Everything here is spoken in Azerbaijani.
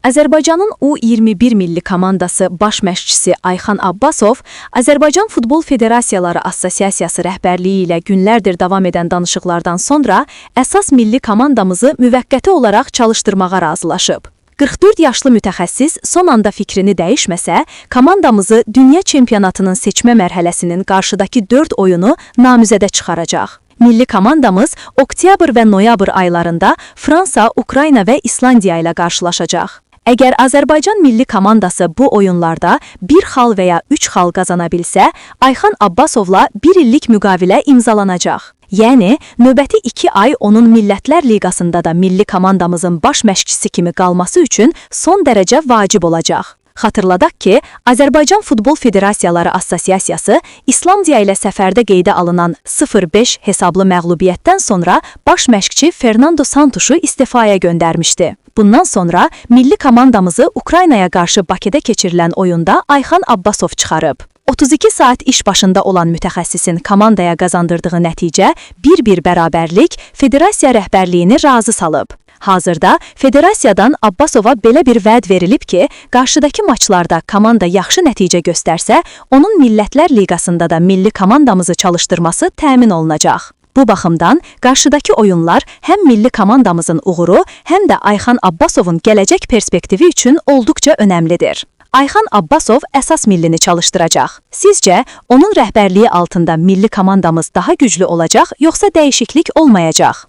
Azərbaycanın U21 milli komandası baş məşqçisi Ayxan Abbasov Azərbaycan Futbol Federasiyaları Assosiasiyası rəhbərliyi ilə günlərdir davam edən danışıqlardan sonra əsas milli komandamızı müvəqqəti olaraq çalışdırmağa razılaşıb. 44 yaşlı mütəxəssis son anda fikrini dəyişməsə, komandamızı dünya çempionatının seçmə mərhələsinin qarşıdakı 4 oyunu namizədə çıxaracaq. Milli komandamız oktyabr və noyabr aylarında Fransa, Ukrayna və İslandiya ilə qarşılaşacaq. Əgər Azərbaycan milli komandası bu oyunlarda bir xal və ya 3 xal qazana bilsə, Ayxan Abbasovla bir illik müqavilə imzalanacaq. Yəni, növbəti 2 ay onun Millətlər Liqasında da milli komandamızın baş məşqçisi kimi qalması üçün son dərəcə vacib olacaq. Xatırladaq ki, Azərbaycan Futbol Federasiyaları Assosiasiyası İslandiya ilə səfərdə qeydə alınan 0-5 hesablı məğlubiyyətdən sonra baş məşqçi Fernando Santuşu istifaya göndərmişdi. Bundan sonra milli komandamızı Ukraynaya qarşı Bakıda keçirilən oyunda Ayxan Abbasov çıxarıb. 32 saat iş başında olan mütəxəssisin komandaya qazandırdığı nəticə 1-1 bərabərlik federasiya rəhbərliyini razı salıb. Hazırda federasiyadan Abbasova belə bir vəd verilib ki, qarşıdakı maçlarda komanda yaxşı nəticə göstərsə, onun Millətlər Liqasında da milli komandamızı çalışdırması təmin olunacaq. Bu baxımdan qarşıdakı oyunlar həm milli komandamızın uğuru, həm də Ayxan Abbasovun gələcək perspektivi üçün olduqca önəmlidir. Ayxan Abbasov əsas millini çalışdıracaq. Sizcə, onun rəhbərliyi altında milli komandamız daha güclü olacaq, yoxsa dəyişiklik olmayacaq?